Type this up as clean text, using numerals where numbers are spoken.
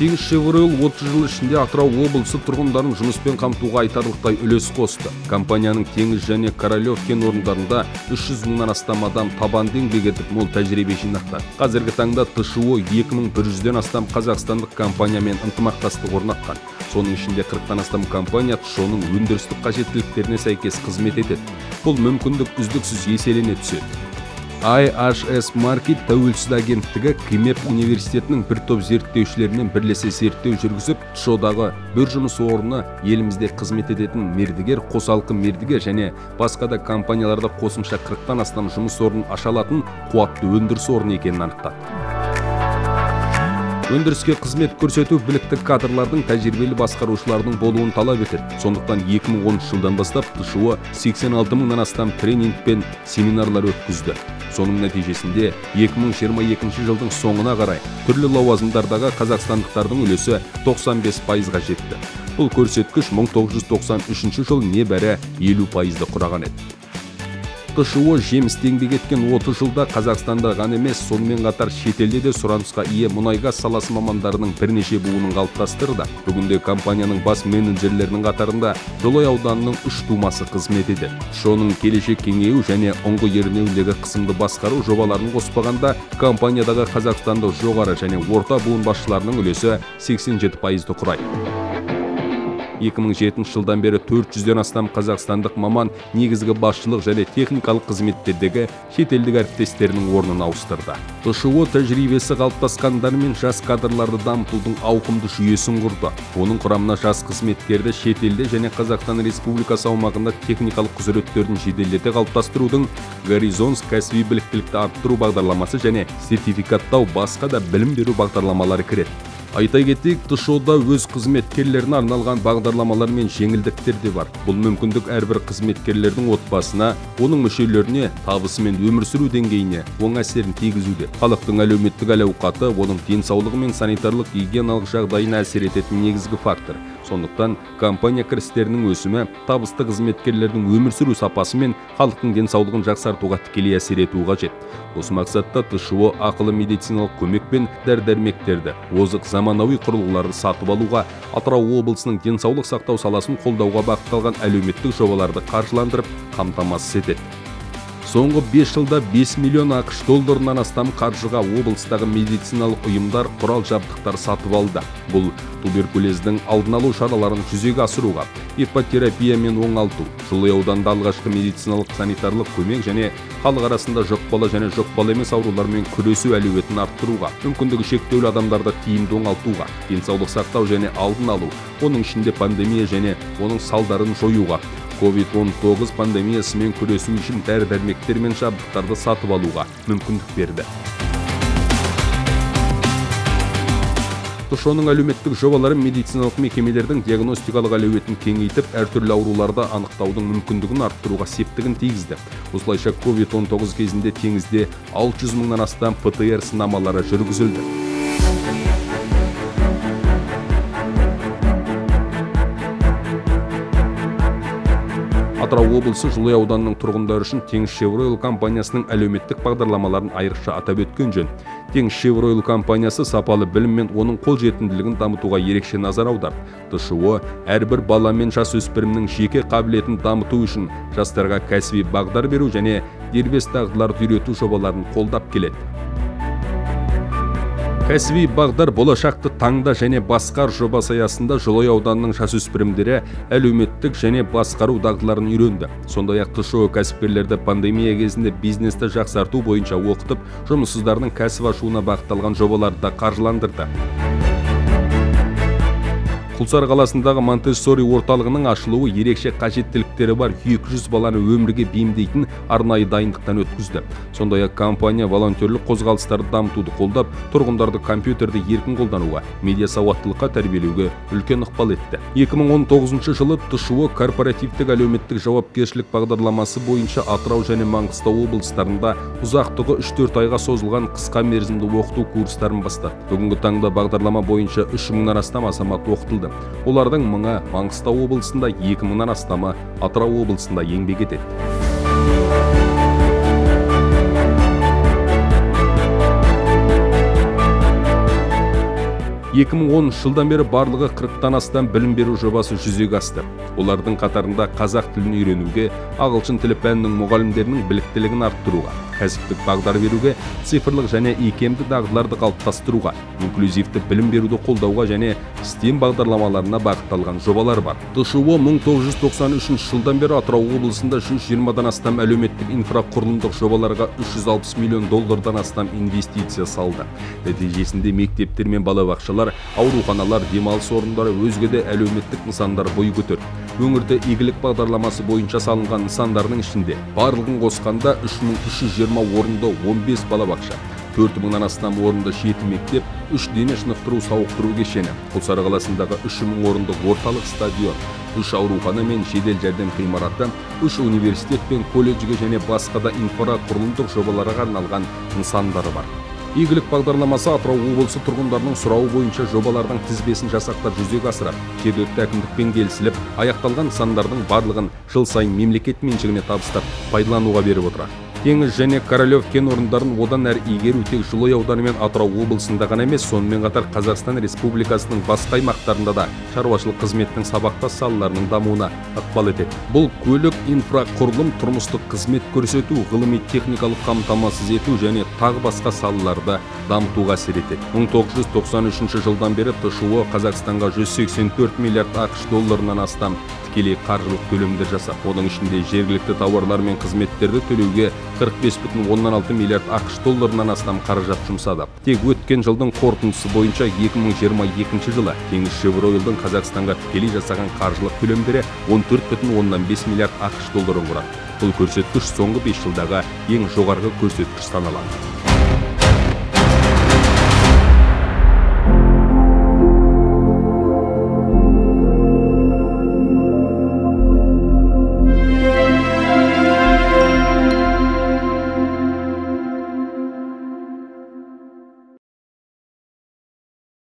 Теңізшевройл 30 жыл ішінде Атырау облысы тұрғындарын жұмыспен қамтуға айтарлықтай үлес қосты. Компанияның Теңіз және Королев кен орындарында 300 мыңнан астам адам табанды еңбек етіп, мол тәжірибе жинақтады. Қазіргі таңда ТШО 2100-ден астам қазақстандық компаниямен ынтымақтастық орнатқан. Соның ішінде 40-тан астам компания ТШО-ның өндірістік қажеттіліктеріне сәйкес қызмет етеді. Бұл мүмкіндік үздіксіз еселене түседі. IHS Markit тәуелсіз агенттігі КИМЭП университетінің бір топ зерттеушілерімен бірлесе зерттеу жүргізіп, ТШО-дағы бір жұмыс орны елімізде қызмет ететін мердігер, қосалқы мердігер және басқа да компанияларда қосымша 40-тан астам жұмыс орнын аша алатын қуатты өндіріс орны екенін анықтады. Өндіріске қызмет көрсету білікті кадрлардың, тәжірибелі басқарушылардың болуын талап етеді. Сондықтан 2010 жылдан бастап ТШО 86 мыңнан астам тренинг пен семинарлар өткізді. Соның нәтижесінде 2022 жылдың соңына қарай түрлі лауазымдардағы қазақстандықтардың үлесі 95%-ға жетті. Бұл көрсеткіш 1993 жыл небәрі 50%-ды құраған еді. ТШО жемісті еңбек еткен 30 жылда Қазақстанда ғана емес, сонымен қатар шетелде де сұранысқа ие мұнай-газ саласы мамандарының бірнеше буынын қалыптастырды. Бүгінде компанияның бас менеджерлерінің қатарында Жылой ауданының 3 тумасы қызмет етеді. ТШО-ның келешек кеңею және ұңғы ернеуіндегі қысымды басқару жобаларын қоспағанда компаниядағы қазақстандық жоғары және орта буын басшыларының үлесі 87%-ды құрайды. 2007 жылдан бері 400-ден астам қазақстандық маман негізгі басшылық және техникалық қызметтердегі шетелдік әріптестерінің орнын ауыстырды. ТШО тәжірибесі қалыптасқандар мен жас кадрларды дамытудың ауқымды жүйесін құрды. Оның құрамына жас қызметкерді шетелде және Қазақстан Республикасы аумағында техникалық құзыреттерін жеделдете қалыптастырудың Горизонт кәсіби біліктілікті арттыру бағдарламасы және сертификаттау басқа да білім беру бағдарламалары кіреді. Айта кетейік, ТШО-да өз қызметкерлеріне арналған бағдарламалар мен жеңілдіктер де бар. Бұл мүмкіндік әрбір қызметкерлердің отбасына, оның мүшелеріне, табысы мен өмір сүру деңгейіне оң әсерін тигізуде. Халықтың әлеуметтік әл-ауқаты, оның денсаулығы мен санитарлық гигиеналық жағдайына әсер ететін негізгі фактор. Сондықтан компания кірістерінің өсімі табысты қызметкерлердің өмір сүру сапасы мен халықтың денсаулығын жақсартуға тікелей әсер етуі қажет. Осы мақсатта ТШО ақылы медициналық көмек пен дәрі-дәрмектерді, озық заманауи құрылғыларды сатып алуға, Атырау облысының денсаулық сақтау саласын қолдауға бағытталған әлеуметтік жобаларды қаржыландырып, қамтамасыз етеді. Соңғы 5 жылда 5 миллион ақш долларынан астам қаржыға облыстағы медициналық ұйымдар құрал жабдықтар сатып алды. Бұл туберкулездің алдын алу шараларын жүзеге асыруға, ипотерапия мен оңалту, Жылой ауданында алғашқы медициналық санитарлық көмек және халық арасында жұқпалы және жұқпалы емес аурулармен күресу әлеуетін арттыруға, мүмкіндігі шектеулі адамдарды тиімді оңалтуға, денсаулық сақтау және алдын алу, оның ішінде пандемия және оның салдарын жоюға, COVID-19 пандемиясымен күресу үшін дәрі-дәрмектер мен жабдықтарды сатып алуға мүмкіндік берді. ТШО-ның әлеуметтік жобалары медициналық мекемелердің диагностикалық әлеуетін кеңейтіп, әртүрлі ауруларды анықтаудың мүмкіндігін арттыруға септігін тигізді. Осылайша COVID-19 кезінде Теңізде 600 мыңнан астам ПТР сынамалары жүргізілді. Атырау облысы Жылой ауданының тұрғындары үшін Теңізшевройл компаниясының әлеуметтік бағдарламаларын айрықша атап өткен жөн. Теңізшевройл компаниясы сапалы білім мен оның қолжетімділігін дамытуға ерекше назар аударды. ТШО әрбір бала мен жасөспірімнің жеке қабілетін дамыту үшін жастарға кәсіби бағдар беру және дербес дағдыларды үйрету жобаларын қолдап келеді. Кәсіби бағдар болашақты таңда және басқар жобасы аясында Жылой ауданының жасөспірімдері әлеуметтік және басқару дағдыларын үйренді. Сондай-ақ ТШО кәсіпкерлерді пандемия кезінде бизнесті жақсарту бойынша оқытып, жұмыссыздардың кәсіп ашуына бағытталған жобаларды да қаржыландырды. Құлсары қаласындағы Монтессори орталығының ашылуы ерекше қажеттіліктері бар 200 баланы өмірге бейімдейтін арнайы дайындықтан өткізді. Сондай-ақ компания волонтерлік қозғалыстарды дамытуды қолдап, тұрғындарды компьютерді еркін қолдануға, медиа сауаттылыққа тәрбиелеуге үлкен ықпал етті. 2019 жылы ТШО корпоративтік әлеуметтік жауапкершілік бағдарламасы бойынша Атырау және Маңғыстау облыстарында ұзақтығы 3-4 айға созылған қысқа мерзімді оқыту курстарын бастады. Бүгінгі таңда бағдарлама бойынша 3 мыңнан астам азамат оқытылды. Олардың мыңы Маңғыстау облысында, 2 мыңнан астамы Атырау облысында еңбек етеді. 2010 жылдан бері барлығы 40-тан астам білім беру жобасы жүзеге асты. Олардың қатарында қазақ тілін үйренуге, ағылшын тілі пәнінің мұғалімдерінің біліктілігін арттыруға, кәсіптік бағдар беруге, цифрлық және икемді дағдыларды қалыптастыруға, инклюзивті білім беруді қолдауға және STEM бағдарламаларына бағытталған жобалар бар. ТШО 1993 жылдан бері Атырау облысында 120-дан астам әлеуметтік инфрақұрылымдық жобаларға 360 миллион доллардан астам инвестиция салды. Нәтижесінде мектептер мен балабақшалар, ауруханалар, демалыс орындары, өзге де әлеуметтік нысандар бой көтерді. Өңірде игілік бағдарламасы бойынша салынған нысандардың ішінде барлығын қосқанда 3320 орынды 15 балабақша, 4000-нан астам орынды 7 мектеп, 3 дене шынықтыру сауықтыру кешені, Құлсары қаласындағы 3000 орындық орталық стадион, 3 аурухана мен жедел жәрдем ғимараты, 3 университет пен колледжге және басқа да инфрақұрылымдық жобаларға арналған нысандары бар. Игілік бағдарламасы Атырау облысы тұрғындарының сұрауы бойынша жобалардың тізбесін жасақтап жүзеге асырады. Жергілікті әкімдікпен келісіліп, аяқталған нысандардың барлығын жыл сайын мемлекет меншігіне табыстап, пайдалануға беріп отырады. Теңіз және Королев кен орындарын одан әрі игеру тек Жылыой ауданы мен Атырау облысында ғана емес, сонымен қатар Қазақстан Республикасының басқа аймақтарында да шаруашылық қызметтің сабақтас салаларының дамуына ықпал етеді. Бұл көлік, инфрақұрылым, тұрмыстық қызмет көрсету, ғылыми техникалық қамтамасыз ету және тағы басқа салаларды дамытуға әсер етеді. 1993 жылдан бері ТШО Қазақстанға 184 миллиард ақш долларынан астам тікелей қаржылық төлемдер жасап, оның ішінде жергілікті тауарлар мен қызметтерді төлеуге 45,6 миллиард ақш долларынан астам қаражат жұмсады. Тек өткен жылдың қорытындысы бойынша 2022 жылы Теңізшевройлдың Қазақстанға тікелей жасаған қаржылық төлемдері 14,5 миллиард ақш долларын құрады. Бұл көрсеткіш соңғы 5 жылдағы ең жоғарғы көрсеткіш саналады.